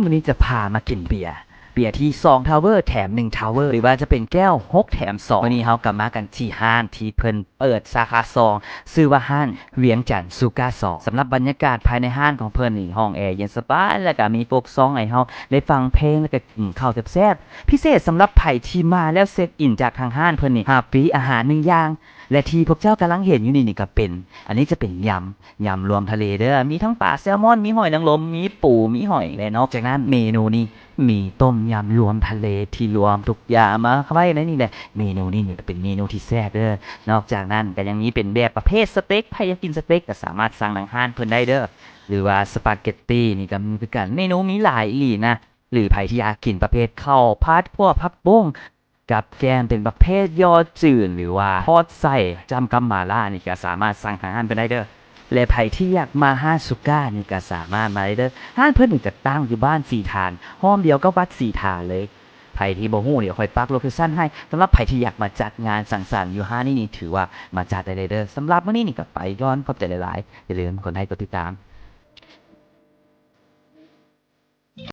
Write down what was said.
ມື້ນີ້ຈະພາມາກິນເບຍ ເບຍທີ່ສອງທາວເວີແຖມໜຶ່ງທາວເວີ ຫຼືວ່າຈະເປັນແກ້ວຫົກແຖມສອງ. ມື້ນີ້ເຮົາກໍມາກັນທີ່ຮ້ານທີ່ເພິ່ນເປີດສາຂາສອງ ຊື່ວ່າຮ້ານວຽງຈັນຊູກ້າສອງ. ສຳລັບບັນຍາກາດພາຍໃນຮ້ານຂອງເພິ່ນນີ້ ຫ້ອງແອເຢັນສະບາຍ ແລ້ວກໍມີໂຟກຊອງໃຫ້ເຮົາໄດ້ຟັງເພງ ແລ້ວກໍກິນເຂົ້າແຊບໆ. ພິເສດສຳລັບໃຜທີ່ມາແລ້ວເຊັກອິນຈາກທາງຮ້ານເພິ່ນນີ້ ຮັບຟຣີອາຫານໜຶ່ງຢ່າງ ແລະທີ່ພວກເຈົ້າກຳລັງເຫັນຢູ່ນີ້ນີ້ກໍເປັນ ອັນນີ້ຈະເປັນຍຳ ຍຳລວມທະເລເດີ້ ມີທັງປາແຊລມອນ ມີຫອຍນາງລົມ ມີປູ ມີຫອຍ ແລະນອກຈາກນັ້ນເມນູນີ້ມີຕົ້ມຍຳລວມທະເລທີ່ລວມທຸກຢ່າງມາໄວ້ໃນນີ້ແຫຼະ. ເມນູນີ້ນີ້ກໍເປັນເມນູທີ່ແຊບເດີ້. ນອກຈາກນັ້ນກໍຍັງມີເປັນແບບປະເພດສະເຕັກ ໃຜຢາກກິນສະເຕັກກໍສາມາດສັ່ງທາງຮ້ານເພິ່ນໄດ້ເດີ້ ຫຼືວ່າສະປາເກັດຕີນີ້ກໍມີຄືກັນ. ເມນູມີຫຼາຍອີ່ຫຼີນະ ຫຼືໃຜທີ່ຢາກກິນປະເພດເຂົ້າຜັດ ພວກຜັກບົ້ງ ກັບແກ້ມເປັນປະເພດຢໍ່ຈືນ ຫຼືວ່າທອດໃສ່ຈ້ຳກັບໝາລ່ານີ້ກໍສາມາດສັ່ງທາງຮ້ານເພິ່ນໄດ້ເດີ້. ແລະໃຜທີ່ຢາກມາຮ້ານຊູກ້ານີ້ກໍສາມາດມາໄດ້ເດີ້. ຮ້ານເພິ່ນນີ້ກໍຕັ້ງຢູ່ບ້ານສີຖານ ຫ້ອມດຽວກັບວັດສີຖານເລີຍ. ໃຜທີ່ບໍ່ຮູ້ດຽວຂ້ອຍປັກໂລເຄຊັນໃຫ້. ສຳລັບໃຜທີ່ຢາກມາຈັດງານສັງສັນຢູ່ຮ້ານນີ້ນີ້ ຖືວ່າມາຈັດໄດ້ເລີຍເດີ້. ສຳລັບມື້ນີ້ນີ້ກໍໄປກ່ອນ ຂອບໃຈຫຼາຍໆ. ຢ່າລືມກົດໄລກົດຕິດຕາມ